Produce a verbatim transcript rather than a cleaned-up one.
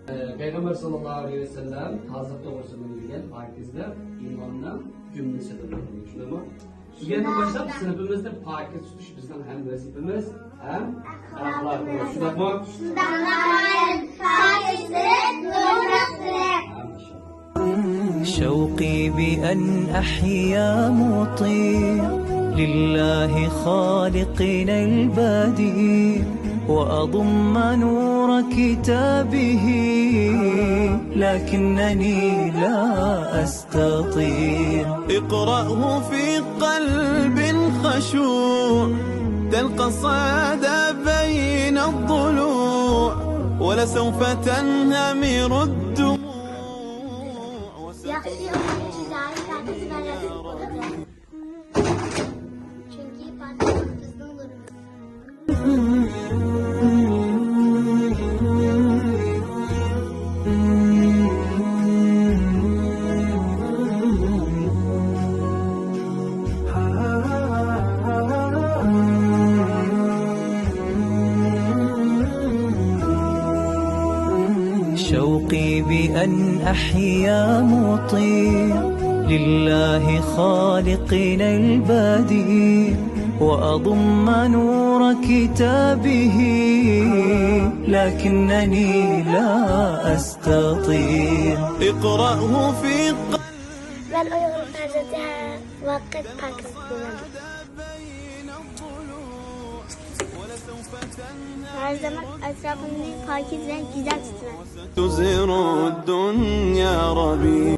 پەيغەمبەر ساللاللاھۇ ئەلەيھى ۋەسەللەم تازىلىق توغرىسىدا بىلدۈرگەن پاكىزلىق ئىماننىڭ گۈمبىزى دەپ ئاتىلىدۇ. چۈشەندىڭمۇ؟ شۇ يەردىن باشلاپ سىنىپىمىزنى پاكىز تۇتۇش بىزنىڭ ھەم ۋەزىپىمىز، ھەم ئەخلاقىمىز. شۇنداقمۇ؟ شۇنداقمۇ؟ پاكىزلىق، نۇرلۇق. شوقى بأن أحيا مطيع لله خالقنا البديع، وأضم نور كتابه، لكنني لا أستطيع. اقرأه في قلب خشوع، تلقى الصدى بين الضلوع، ولسوف تنهمر الدموع. ياخشى ئوقۇغۇچى زاھىر پاكىز بەرەبىر بولىدۇ. چۈنكى پاكىزلىق بىزنىڭ نۇرىمىز. شوقي بأن أحيا مطيع لله خالقنا البديع، وأضم نور كتابه، لكنني لا أستطيع. اقرأه في قلبي. مەن ئۇيغۇر پەرزەنتى ھەر ۋاقىت پاكىز بولىمەن. ھەر زامان ئەتراپىمنى پاكىز ۋە گۈزەل تۇتىمەن. تزهر الدنيا ربيع.